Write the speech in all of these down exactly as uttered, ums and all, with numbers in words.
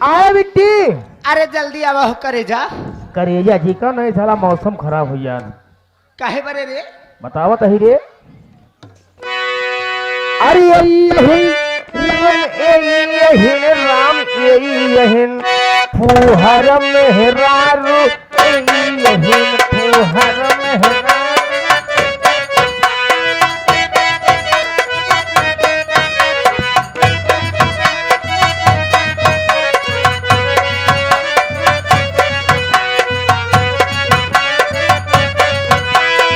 आए बिट्टी। अरे जल्दी आवा हो करेजा। करेजा जी का नहीं, साला मौसम खराब हो यार। काहे बरे रे? बतावत ही रे। अरे ए यही राम, ए यही राम, ए यही फुहर मेहरारू, ए यही फुहर मेहरारू।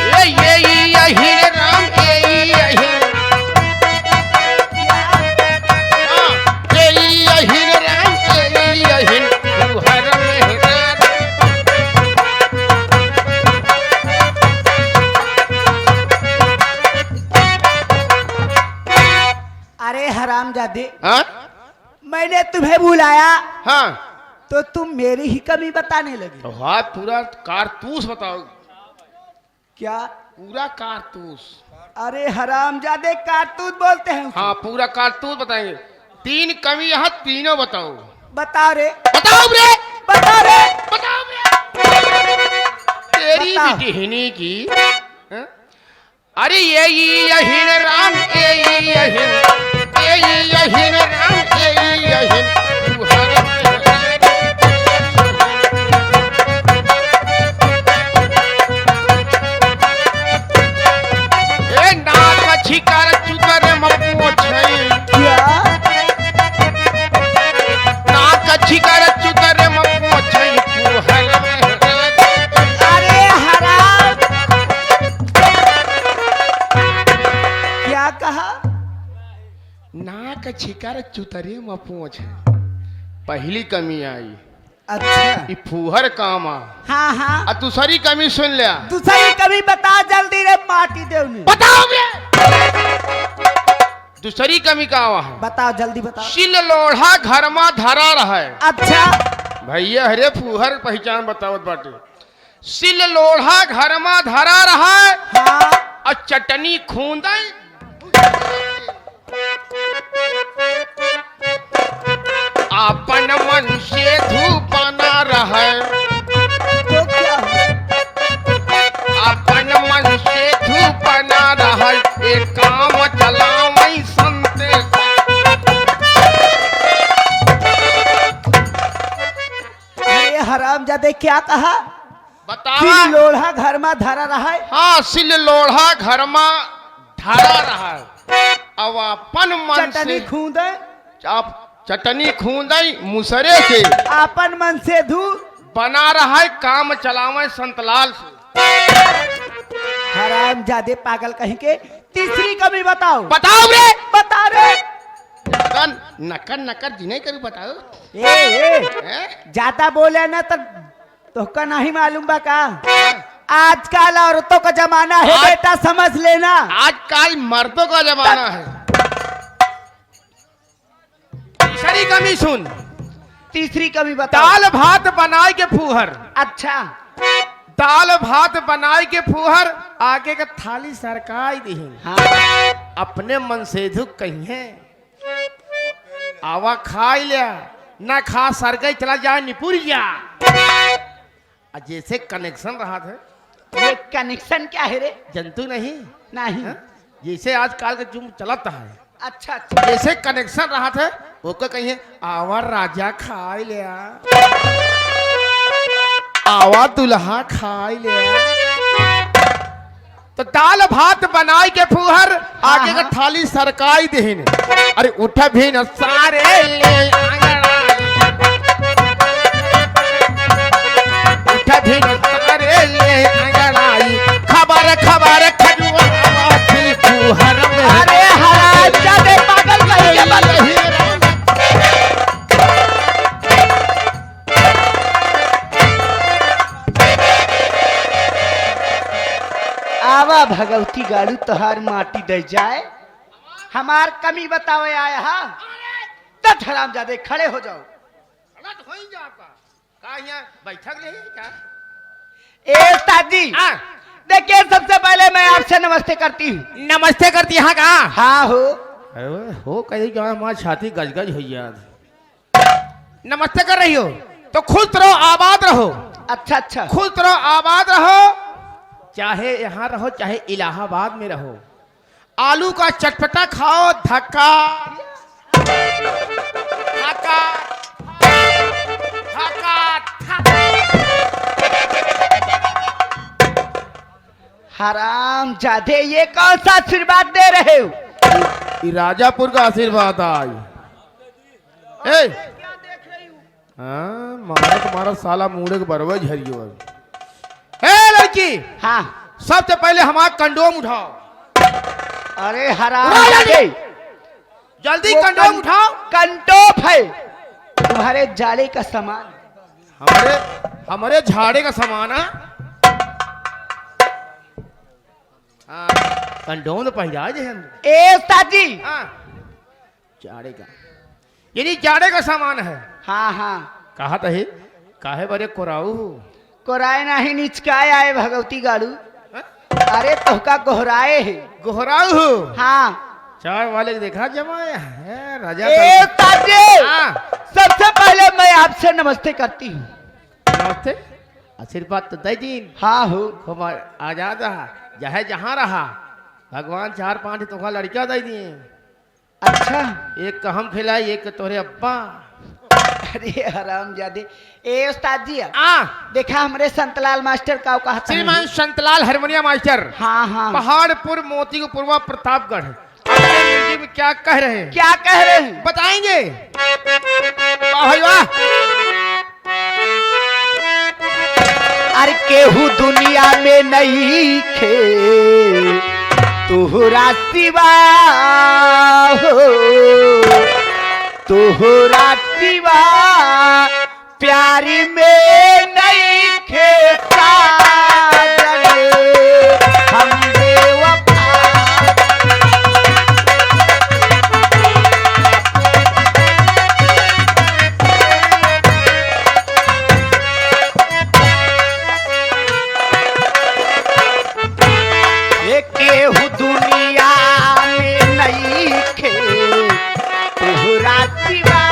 ए, ए, ई, अहिर राम, ए, ई, अहिर। हाँ, ए, ई, अहिर राम, ए, ई, अहिर। तू हर में हर। अरे हरामजादे, हाँ? मैंने तुम्हें बुलाया, हाँ। तो तुम मेरी ही कमी बताने लगे। तो हाँ, पूरा कारतूस बताओ। क्या? पूरा कारतूस। अरे हरामजादे, कारतूस बोलते हैं उसे। हाँ, पूरा कारतूस बताएंगे। तीन कमी यहाँ, तीनों बताओ। बता रे। बताओ रे। बता रे। बताओ रे। तेरी बता। बिटिहनी की, हाँ? अरे ए ई अहिन राम, ए ई अहिन, ए ई अहिन राम, ए ई अहिन। तू हर ए नाक छिकर चुतर मपुआ छई। क्या? नाक छिकर चुतर मपुआ छई, तू हर अरे हराम। क्या कहा? नाक छिकर चुतरे में पोंछ है। पहली कमी आई। अच्छा। ई फूहर काम आ। हाँ, हाँ। आ दूसरी कमी सुन ले। दूसरी कमी बता जल्दी रे माटी देवनी। बताओ बे। दूसरी कमी का आवा है? बताओ, जल्दी बताओ। सिल लोढ़ा घर मा धरा रहे। अच्छा। भैया, हरे फूहर पहचान बतावत बाटे। सिल लोढ़ा घर मा धरा रहा है। हाँ। और चटनी खूंदे। आपन मन से धूप बना रहा है। तो क्या हुआ? आपन मन से धूप बना रहा है। एक काम चलावई संते। अरे हरामजादे, क्या कहा? बतावा। सिल लोढ़ा घर मा धरा रहा है। हाँ, सिल लोढ़ा घर मा धरा रहा है। अब अपन मन चटनी से खूंदे। आप चटनी खूंदे मुसरे से। अपन मन से धू। बना रहा है काम चलावे संतलाल से। हरामजादे पागल कहीं के। तीसरी कमी बताओ। बताओ रे। बता रे। नकर, नकर, नकर जिन्हें करू बताओ। ए, ए, हैं? ज्यादा बोले ना तो तोहका नहीं मालूम बा का? हाँ। आजकल औरतों का जमाना है आज, बेटा, समझ लेना। आजकल मर्दों का जमाना है। तीसरी कमी सुन। तीसरी कमी बताओ। दाल भात बनाए के फूहर। अच्छा। दाल भात बनाए के फूहर आगे के थाली सरकाई दिहिन। हाँ। अपने मन से दुख कहीं है। आवा खाई ल्या, ना खा सरगई चला जाए निपुरिया। आ जैसे connection रहत है। ये connection क्या है रे? जंतु नहीं? नहीं। हाँ? जैसे आजकल के जुग चलत है। अच्छा, अच्छा। जैसे connection रहत है, ओकर कहिए, "आवा राजा खाई ल्या, आवा दुल्हा खाई ल्या।" तो दाल भात बनाई के फूहर, हाँ, आगे का हाँ। थाली सरकाई देहिन। अरे उठ भिन सारे ले अंगड़ाई। उठ भिन सारे ले अंगड़ाई। खबर खबर खजुआ बाती फूहर में। अरे हरामजादे पागल कहीं के बल। आवा भगवती गाड़ू तोहार माटी दे जाए, हमार कमी बतावे आया हा। तत हरामजादे खड़े हो जाओ। गलत हो ही जाता। का यहाँ बैठक रही क्या? ए उस्ताद जी, हाँ। देखिए, सबसे पहले मैं आपसे नमस्ते करती हूँ। नमस्ते करती हाँ का? हाँ हो। अरे हो, कहीं गाँव हमार छाती गजगज हो यार। नमस्ते कर रही हो, तो खुश रहो, आबाद रहो। अच्छा, अच्छा। खुश रहो, आबाद रहो, चाहे यहाँ रहो, चाहे इलाहाबाद में रहो। आलू का चटपटा खाओ, धक्का, धक्का, धक्का, धक्का। हराम जादे, ये कौन सा आशीर्वाद दे रहे हो? ई राजापुर का आशीर्वाद आई। ए! हाँ, मारत मारत साला मूड़े के बरवे झरियो अब। ए लड़की! हाँ। सबसे पहले हमारा कंडोम उठाओ। अरे हराम उठाओ जल्दी। जादे। जल्दी वो कंडोम कं-, उठाओ। कंडोम है। तुम्हारे जाड़े का सामान। हमारे, हमारे झाड़े का सामान है? हाँ, कंडोम तो पहिरा जे हम। ए उस्ताद जी। हाँ। जाड़े का, यानी जाड़े का सामान है। हाँ, हाँ। कहा तो है, काहे बरे कोराऊ हो? कोराए नाही, निचकाए आए भगवती गाड़ू। हाँ? अरे तोहका गोहराए है। गोहराऊ हो? हाँ। चाय वाले के देखा जमाया है, राजा ए का। ताजे, हाँ। सबसे पहले मैं आपसे नमस्ते करती हूँ। नमस्ते। आशीर्वाद तो दे दीन। हाँ हो। खूब आ-, आजाद रहा, चाहे जहाँ रहा, भगवान चार पांच तोहका लड़का दे दिए। अच्छा। एक का हम खिलाई, एक का तोहरे अब्बा। अरे हराम जादे। ए उस्ताद जी, आ। देखा हमरे संतलाल मास्टर का कहा था। श्रीमान संतलाल हारमोनिया मास्टर। हाँ, हाँ। पहाड़पुर, मोती को पुरवा, प्रतापगढ़। अपने music में क्या कह रहे हैं? क्या कह रहे हैं? बताएंगे। वाह भाई वाह। अरे केहू दुनिया में नइखे तोहरा सिवा हो, तोहरा सिवा प्यारी में नइखे साजन, हम बेवफा। ए केहू दुनिया में नइखे तोहरा सिवा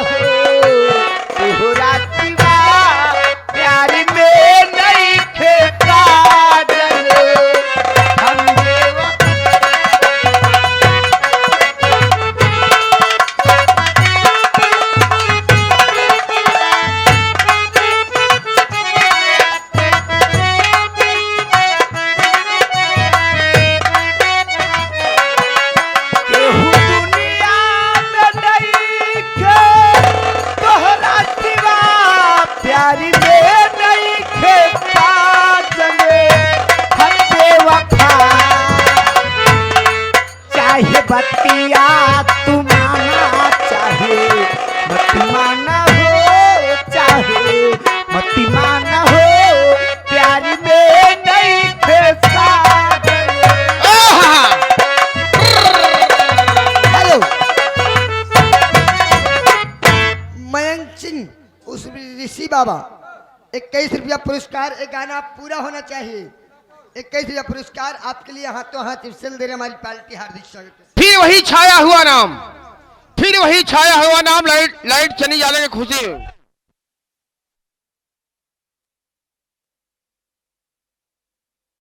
हो, तोहरा सिवा प्यार में नइखे साजन, हम बेवफा। केहू दुनिया में नइखे तोहरा सिवा, प्यारी में नइखे साजन, हम बेवफा। चाहे बतिया तू माना, चाहे मत माना हो, चाहे मत माना हो, प्यार में नइखे साजन। आहा! हेलो, मयंक सिंह, उस ऋषि बाबा, इक्कीस रुपया पुरस्कार, एक गाना पूरा होना चाहिए। इक्कीस रुपया पुरस्कार आपके लिए, हाथों हाथ सिल दे रहे हमारी पार्टी, हार्दिक स्वागत है। फिर वही छाया हुआ नाम, फिर वही छाया हुआ नाम, लाइट, लाइट चली जाने की खुशी में।